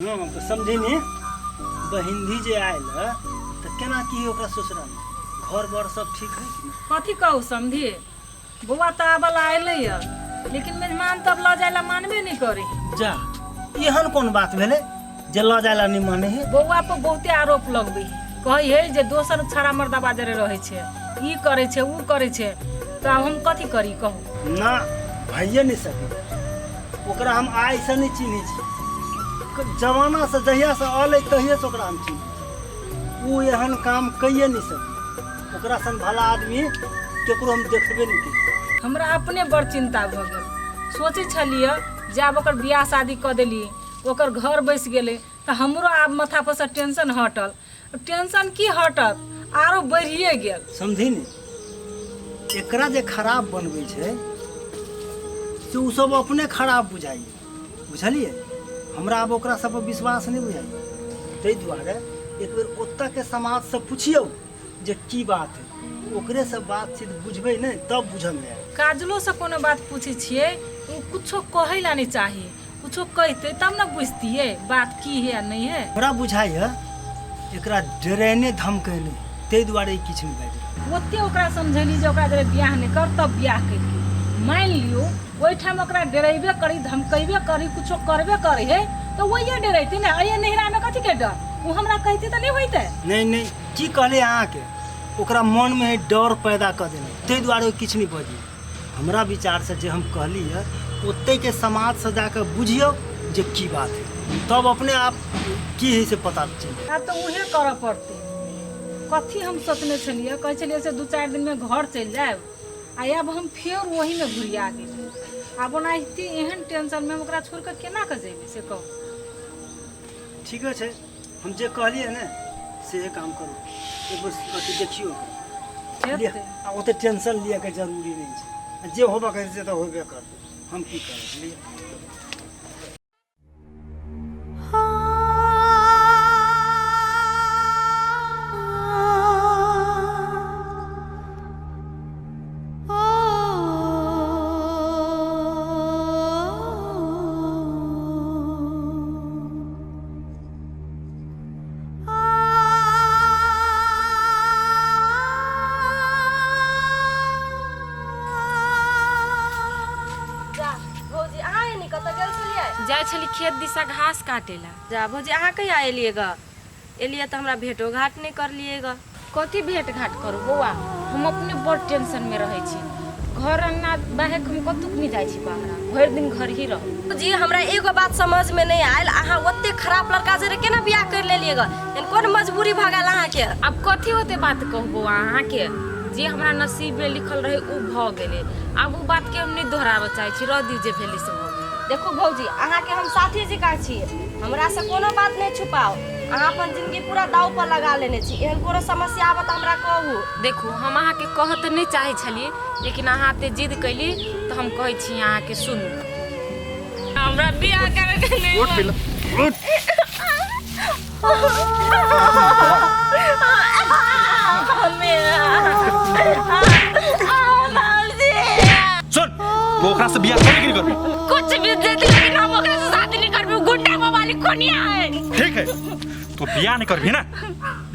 हँ तऽ समझिनी बहिनधी जे आयल है तऽ केना की है ओकरा ससुरालमे घर बर सब ठीक है कि नहि? कथी कहू समझी बौआ तऽ आबऽ ला अयलै यऽ लेकिन मेहमान तब लऽ जाय ला मानबे नहि करे जा एहन कोन बात भेलै जे लऽ जाय ला नहि माने है बौआ पर बहुते आरोप लगबै है कहै है जे दोसर छड़ा मर्दाबा जरे रहै छै ई करै छै ऊ करै छै तऽ आब हम कथी करी कहू ना भइए नहि सकै ओकरा हम आइसँ नहि चिन्है छी जमानासँ जहियासँ अलै तहिएसँ ओकरा हम चिन्है छी ओ एहन काम कैए नहि सकै ओकरा सन भला आदमी केकरो हम देखबे नहि केलियै हमरा अपने बड़ चिन्ता भऽ गेल सोचै छलियै जे आब ओकर बियाह शादी कऽ देली ओकर घर बसि गेलै तऽ हमरो आब माथा परसँ टेंशन हटल टेंशन की हटत आरो बढ़िए गेल समझी ने एकरा जे खराब बनबै छै से ओ सब अपने खराब बुझाइए बुझलियै हमरा आब ओकरा सब पर विश्वास नहि बुझाइए ताहि दुआरे एक बेर ओतऽके समाजसँ पुछियौ जे की बात है ओकरेसँ बातचीत बुझबै नहि तब बुझऽमे आयत काजलोसँ कोनो बात पूछै छियै ओ कुछो कहै ला नहि चाही कुछो कहितै तब ने बुझतियै बात की है आ नहि है हमरा बुझाइए एकरा डरेने धमकेने ताहि दुआरे ई किछु नहि बाजि रहल ओते ओकरा समझेली जे ओकरा जरे बियाह नहि कर तब बियाह केलकै मानि लियौ ओहिठाम ओकरा डरेबे करी धमकेबे करी कुछो करबे करी है तऽ ओहिए डरेती ने अइए नैहरामे कथीके डर ओ हमरा कहिती तऽ नहि होइतै नहि नहि की कहले अहाँके ओकरा मनमे डर पैदा कऽ देने ताहि दुआरे ओ किछु नहि बजलै हमरा विचारसँ जे हम कहली हँ ओतहिके समाजसँ जाकऽ बुझियौ जे की बात है तब अपने आप की है से पता चलि आब तऽ उहे करऽ पड़तै कथी हम सोचने छलियै कहै छलियै से दू चारि दिनमे घर चलि जायब आ आब हम फेर ओहीमे घुरिया गेलियै आब ओनाहिते एहन टेंशनमे हम ओकरा छोड़ि कऽ केना कऽ जेबै से कहू ठीके छै हम जे कहलियै ने सेहे काम करू एक बेर अथी देखियौ हेतै आ ओते टेंशन लिअके जरूरी नहि छै आ जे होबऽ के से तऽ होबे करतै हम की करब लिअ जा भौजी अहाँ एनी कतऽ गेल छलियै जाइ छली खेत दिशा घास काटे ला जा भौजी अहाँ कहिया एलियै ग एलियै तऽ हमरा भेटो घाट नहि करलियै ग कथी भेंट घाट करू बौआ हम अपने बड़ टेंशनमे रहै छी घर अंगना बाहर हम कतहु नहि जाइ छी बाहर भरि दिन घर ही रहू जी हमरा एगो बात समझमे नहि आयल अहाँ ओते खराब लड़का जरे केना बियाह कर लेलियै ग एहन कोन मजबूरी भऽ गेल अहाँके आब कथी होते बात कहू बौआ अहाँके जे हमरा नसीबमे लिखल रहै ओ भऽ गेलै आब ओ बातके हम नहि दोहराबऽ चाहै छी रह दियौ जे भेलै से भऽ गेलै देखू भौजी अहाँके हम साथी जकाँ छी हमरासँ कोनो बात नहि छुपाउ अहाँ अपन जिंदगी पूरा दाव पर लगा लेने छी एहन कोनो समस्या आबत तऽ हमरा कहू देखू हम अहाँके कहऽ तऽ नहि चाहै छलियै लेकिन अहाँ एते जिद कैली तऽ हम कहै छी अहाँके सुनू हमरा बियाह करैके नहि उठ पिला उठ सुन वो ओकरा से बियाह करे कि नहीं करबी कुछ भी दे दी लेकिन हम ओकरा से शादी नहीं करबी गुंडा वाली कोनिया है ठीक है तो बियाह नहीं करबी ना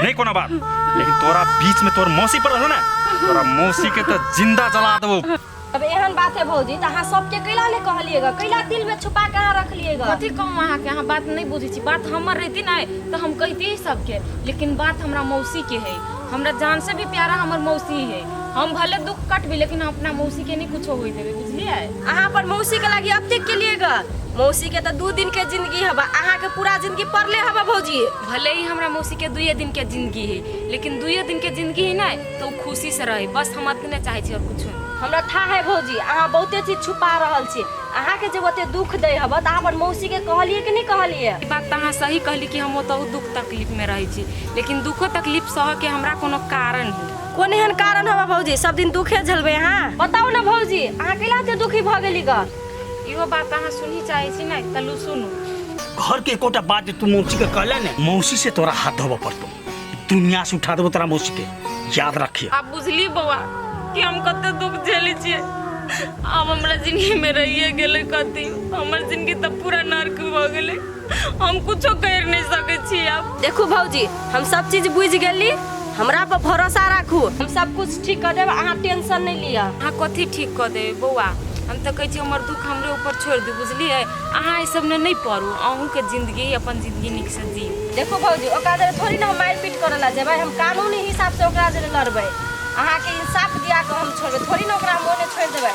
नहीं कोनो बात लेकिन तोरा बीच में तोर मौसी पर रहो ना तोरा मौसी के तो जिंदा जला देबो अब एहन बात है भौजी तऽ अहाँ सबके कैला नहि कहलियै ग कैला दिल में छुपा के अहाँ रखलियै ग कथी कहूँ अहाँके अहाँ बात नहीं बुझै छी बात हमर रहती ना तऽ हम कहती सबके लेकिन बात हमरा मौसी के है हमरा जान से भी प्यारा हमर मौसी है हम भले दुख कटबी लेकिन हम अपना मौसी के नहीं कुछो होई देबै बुझलियै अहाँ अपन मौसी के लागी अब तक के लिए ग मौसी के तऽ दू दिन के जिंदगी हबा अहाँ के पूरा जिंदगी पड़ले हबा भौजी भले ही हमरा मौसी के दुए दिन के जिंदगी है लेकिन दुए दिन के जिंदगी है ना तो उ खुशी से रहे बस हम अतने चाहे छी और कुछो नहीं हमरा था है भौजी अहाँ बहुते चीज छुपा रहल छी अहाँ के जे ओते दुख दै हबा तऽ अहाँ अपन मौसी के कहलियै कि नहि कहलियै ई बात तऽ अहाँ सही कहली कि हम ओतऽ दुख तकलीफ में रहै छी लेकिन दुखो तकलीफ सह के हमरा कोनो कारण है कोन एहन कारण हबा भौजी सब दिन दुखे झेलबै अहाँ बताउ ने भौजी अहाँ कैला एते दुखी भऽ गेली ग इहो बात अहाँ सुनही चाहै छी ने तऽ लू सुनू घर के एकोटा बात जे तू मौसी के कहले ने मौसी से तोरा हाथ धोबऽ पड़तो दुनिया से उठा देबो तोरा मौसी के याद रखिए आब बुझली बौआ कि हम कते दुख झेलै छियै आब हमरा जिंदगी में रहिए गेलै कथी। हमर जिंदगी तऽ पूरा नर्क भऽ गेलै, हम कुछो करि नहि सकै छी आब। देखू भौजी, हम सब चीज बुझि गेली, हमरा पर भरोसा राखू, हम सब कुछ ठीक कऽ देब, अहाँ टेंशन नहि लिअ। अहाँ कथी ठीक कऽ देबै बौआ? हम तऽ कहै छी हमर दुख हमरे ऊपर छोड़ि दू, बुझलियै? अहाँ एहि सबमे नहि पड़ू, अहूँके जिंदगी अपन जिंदगी नीकसँ जीउ। देखू भौजी, ओकरा जरे थोड़ी ने हम मारि पीट करऽ लए जेबै, हम कानूनी हिसाबसँ ओकरा जरे लड़बै, अहाँके इंसाफ दिया कऽ हम छोड़बै, थोड़ी ने ओकरा हम ओने छोड़ि देबै।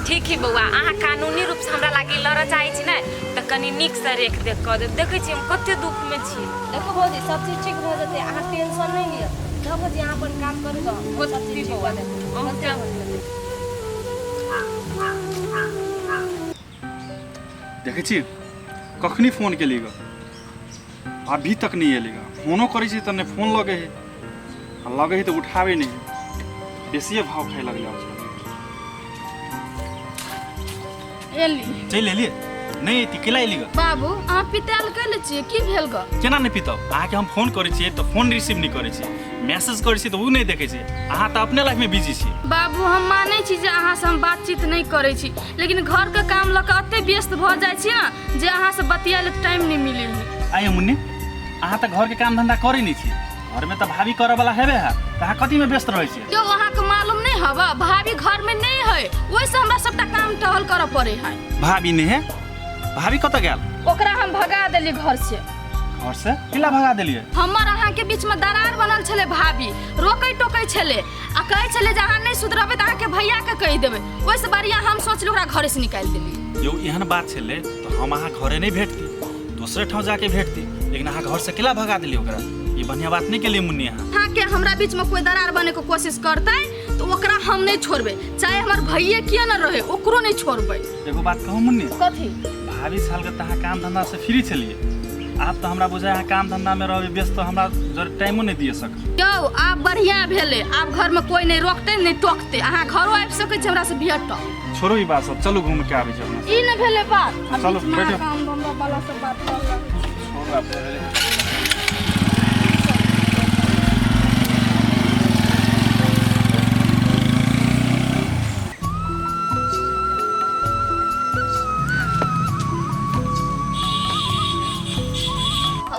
ठीक है बौआ, अहाँ कानूनी रूपसँ हमरा लागी लड़ऽ चाहै छी ने तऽ कनि नीकसँ रेख देख कऽ देब। देखै छी हम कते दुखमे छी। देखू भौजी, सब चीज ठीक भऽ जेतै, अहाँ टेंशन नहि लिअ। जाउ भौजी, अहाँ अपन काम करू गऽ, सब चीज ठीक भऽ जेतै। अहूँ देखै छी कखनी फोन केली ग, अभी तक नहीं एली ग। फोनो करै छी तऽ नहि फोन लगे है, आ लगे है तऽ उठाबै नहि है। बेसिए भाव खाइ लगलै आजकल। एली चलि एलियै नहि एती केला एली ग? बाबू, अहाँ पितायल कैले छियै, की भेल ग? केना नहि पितब? अहाँके हम फोन करै छियै तऽ फोन रिसीव नहि करै छियै, मैसेज करै छियै तऽ ओ नहि देखै छियै। अहाँ तऽ अपने लाइफमे बिजी छी। बाबू, हम मानै छी जे अहाँसँ हम बातचीत नहि करै छी, लेकिन घरके काम लऽ कऽ एते व्यस्त भऽ जाइ छी ने जे अहाँसँ बतियाए लए टाइम नहि मिलै है। आइयो मुन्नी, अहाँ तऽ घरके काम धंधा करै नहि छी, घरमे तऽ भाभी करऽ वाला हेबे है, तऽ अहाँ कथीमे व्यस्त रहै छियै? यौ, अहाँके मालूम नहि हवा, भाभी घरमे नहि है, ओहिसँ हमरा सबटा काम टहल करऽ पड़ै है। भाभी नहि है? भाभी कतऽ गेल? ओकरा हम भगा देली घर से। घर से केला भगा देलियै? हमर अहाँके बीचमे दरार बनल छलै, भाभी रोकै टोकै छलै आ कहै छलै जे अहाँ नहि सुधरबै तऽ अहाँके भैयाके कहि देबै। ओहिसँ बढ़िआँ हम सोचलहुँ ओकरा घरेसँ निकालि देली। यौ, एहन बात छलै तऽ हम अहाँ घरे नहि भेटती, दोसरे ठाम जाके भेटती, लेकिन अहाँ घर से केला भगा देलियै ओकरा? ई बढ़िआँ बात नहि केलियै मुन्नी अहाँ। अहाँके हमरा बीचमे कोइ दरार बनेके कोशिश करतै तऽ ओकरा हम नहि छोड़बै, चाहे हमर भैये किए न रहे, ओकरो नहि छोड़बै। एगो बात कहू मुन्नी? कथी? भाभी सालके तऽ अहाँ काम धंधा से फ्री छलियै, आब तऽ हमरा बुझाइ अहाँ काम धंधामे रहबै व्यस्त, तऽ हमरा जर टाइमो नहि दिअ सक। यौ, आब बढ़िया भेलै, आब घरमे कोइ नहि रोकतै नहि टोकतै, अहाँ घरो आबि सकै छी हमरा से भेटऽ। छोड़ू ई बात सब, चलू घूम के आबै छी अपना। ई नहि भेलै बात, आब चलू, बीचमे बैठू। अहाँ काम धंधा वाला सब बात करऽ। छोड़ू आब भेलै।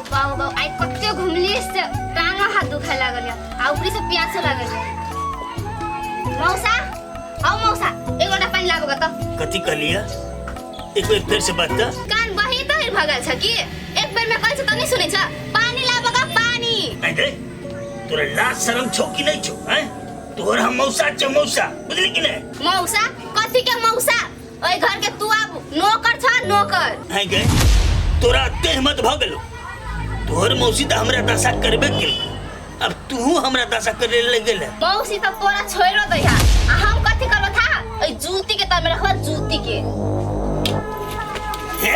बाबू बाबू, आइ कते घुमली से टांग हाथ दुखाय लागल या आ ऊपरी से प्यास लागल या। मौसा, आओ मौसा, एक लोटा पानी लाबो त। कथी कहलियै? एक बेर फेर से बात त। कान बही त हिर भगल छ की? एक बेर में कहै छ त नहीं सुनै छ। पानी लाबो ग पानी। नहीं रे, तोरा लाज शरम छौ कि नहीं छौ? हैं, तोहर हम मौसा छौ, मौसा, बुझली कि नहीं? मौसा? कथी के मौसा? ओइ घर के तू आब नौकर छ, नौकर। हैं गे, तोरा एते हिम्मत भ गेलो? तोहर मौसी त हमरा दशा करबे केल, अब तू हमरा दशा करे लग गेल। मौसी त तोरा छोड़ो दैहा, आ हम कथी करबो था? ओइ जूती के तमे रखबा, जूती के। हे,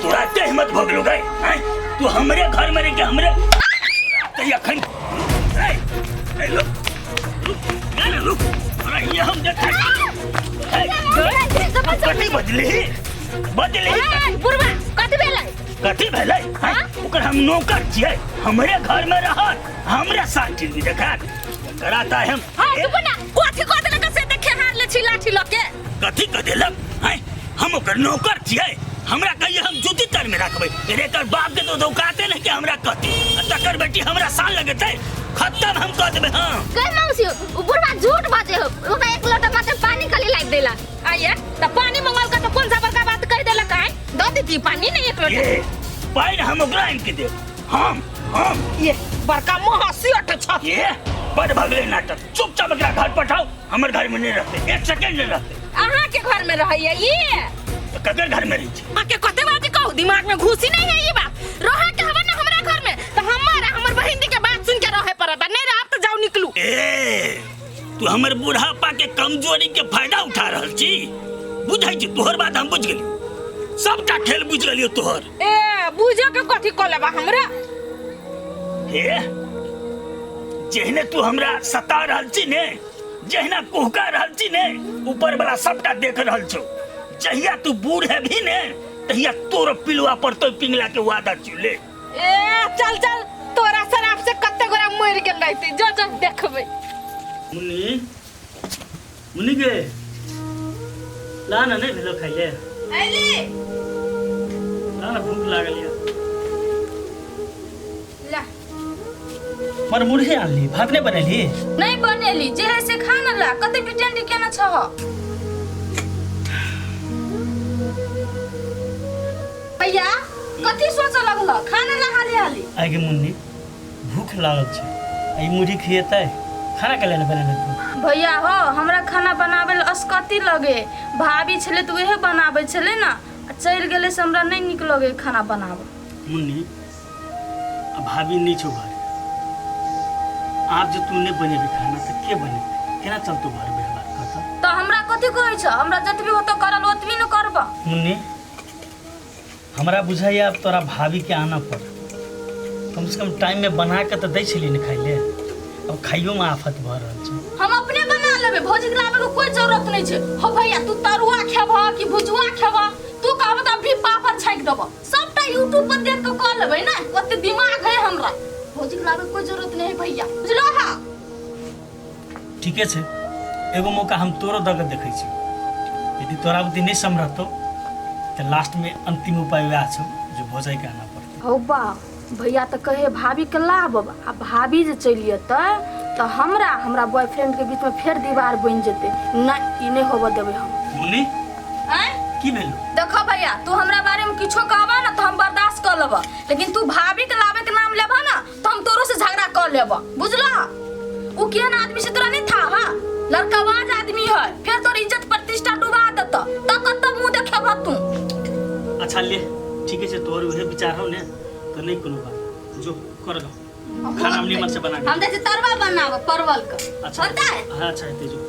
तोरा एते हिम्मत भ गेलो गे? हैं, तू हमरे घर में रह के हमरे तै अखन ए ए रुक रुक ना ना रुक, तोरा हियां हम देखै कथी बजली बजली? बुढ़वा, कथी भेलै? कथी भेलै? हैं? ओकर हम नौकर छियै, हमरे घर में रहत, हमरे साथ टीवी देखत कराता है हम। हाँ, रुको ना, कथी कह देलक से देखे हार ले छी लाठी लऽ के। कथी कह देलक? हैं, हम ओकर नौकर छियै, हमरा कहिए हम जूती तर में रखबै। अरे एकर बाप के तो धोखाते नहीं कि हमरा कहती, आ तकर बेटी हमरा साल लगेतै, खत्म हम कह देबै। हाँ गई मौसी, उ बुढ़वा झूठ बाजे हो, ओकरा एक लोटा मात्र पानी खाली लाइक देला। आइए त पानी मंगल का तो कौन सा बड़का बात कह देलक है? दऽ देती पानी नहीं एक लोटा। ये पानी हम ओकरा आनि के देब। हम ये बड़का मुँह हंसी छ। ये बड़ भगले नाटक, चुपचाप एकरा घर पठाओ, हमर घर में नहीं रहते, एक सेकंड नहीं रहते। अहाँ के घर में रहैया ये? तो ककर घर में रही छी? अहाँ के कते बात कहू, दिमाग में घुसी नहीं है ये बात। रहे के हवा ना हमरा घर में तो हमर हमर बहिन के बात सुन के रहे पड़त, नहीं रहब तो जाओ निकलू। ए तू हमर बुढ़ापा के कमजोरी के फायदा उठा रहल छी, बुझै छी तोहर बात हम बुझ गेलियो, सबटा खेल बुझ गेलियो तोहर। ए बुझे के कथी कऽ लेबा हमरा? हे जेहने तू हमरा सता रहल छी ने, जहिना कुहका रहल छी ने, ऊपर वाला सबटा देख रहल छौ। जहिया तू बूढ़ हेबही ने तहिया तोर पिलुआ पर तो पिंगला के वादा चुले। ए चल चल, तोरा शराब से कते गोरा मरि गेल रहते, जो जो देखबै। मुन्नी, मुन्नी गे, ला ना नहीं भेलो खाइले। अइली। ला ना, भूख लागल या। ला। मर मुरही आनली, भात नहीं बनेली? नहीं बनेली, जे है से खा न ला। कते बिटेंडी केना छह? भैया कथी सोचऽ लगल? खाना ला हाली हाली। आगे मुन्नी, भूख लागल छै, ई मुरही खिएतै? खाना के लेल बनेले तू? भैया हो, हमरा खाना बनावे ल असकती लगे। भाभी छले तऽ उहे बनाबै छले ने, आ चलि गेलै से हमरा नहि नीक लगे खाना बनाबऽ। मुन्नी, आ भाभी नहीं छौ घर, आब जे तू नहीं बनेबी खाना तऽ के बनेतै? केना चलतौ घर व्यवहार कहत? तऽ हमरा कथी कहै छ? हमरा जतबी होतौ करल ओतबी ने करबऽ। मुन्नी, हमरा बुझाइए आब तोरा भाभी के आना पड़। कम से कम टाइम में बना के तऽ दै छली ने खाइ ले, अब खाइयो में आफत भऽ रहल छै। हम अपने बना लेबै, भौजी के लाबे के कोई जरूरत नहीं छै। हो भैया, तू तरुआ खेबह कि भुजुआ खेबह? तू कहबह तऽ अभी पापड़ छाँकि देबह। सबटा यूट्यूब पर देख के कऽ लेबै ने, ओते दिमाग है हमरा। भौजी के लाबे के कोई जरूरत नहीं है भैया, बुझलो? हा ठीके छै, एगो मौका हम तोरो दऽ के देखै छी। यदि तोरा बुद्धि नहि सम्हरतौ तऽ लास्ट में अंतिम उपाय वएह छौ जे भौजाई के आना पड़तै। हौ बा, भैया तऽ कहे भाभी के लाबब, आ भाभी जे चलि एतै तऽ हमरा हमरा बॉयफ्रेंड के बीच में फेर दीवार बनि जेतै। नहि, ई नहि होबऽ देबै हम। मुन्नी। आँय? की भेलो? देखो भैया, तू हमरा बारे में किछो कहबा ना तऽ हम बर्दाश्त कऽ लेबऽ, लेकिन तू भाभी के लाबे के नाम लेबह ना तऽ हम तोरो से झगड़ा कऽ लेबऽ, बुझलह? उ केहन आदमी से तोरा नहीं था? हा, लड़काबाज आदमी है, फिर तोर इज्जत प्रतिष्ठा डुबा देतऽ, तऽ कतऽ मुंह देखेबह तू? अच्छा ले, ठीके छै, तोहर उहे विचार हौ ने तऽ नहि कोनो बात, जो कर गो खाना हम निमन से बना के। हम जाइ छी तरुआ बनाबऽ परवल के। अच्छा। होतै? हाँ, अच्छा हेतै, जो।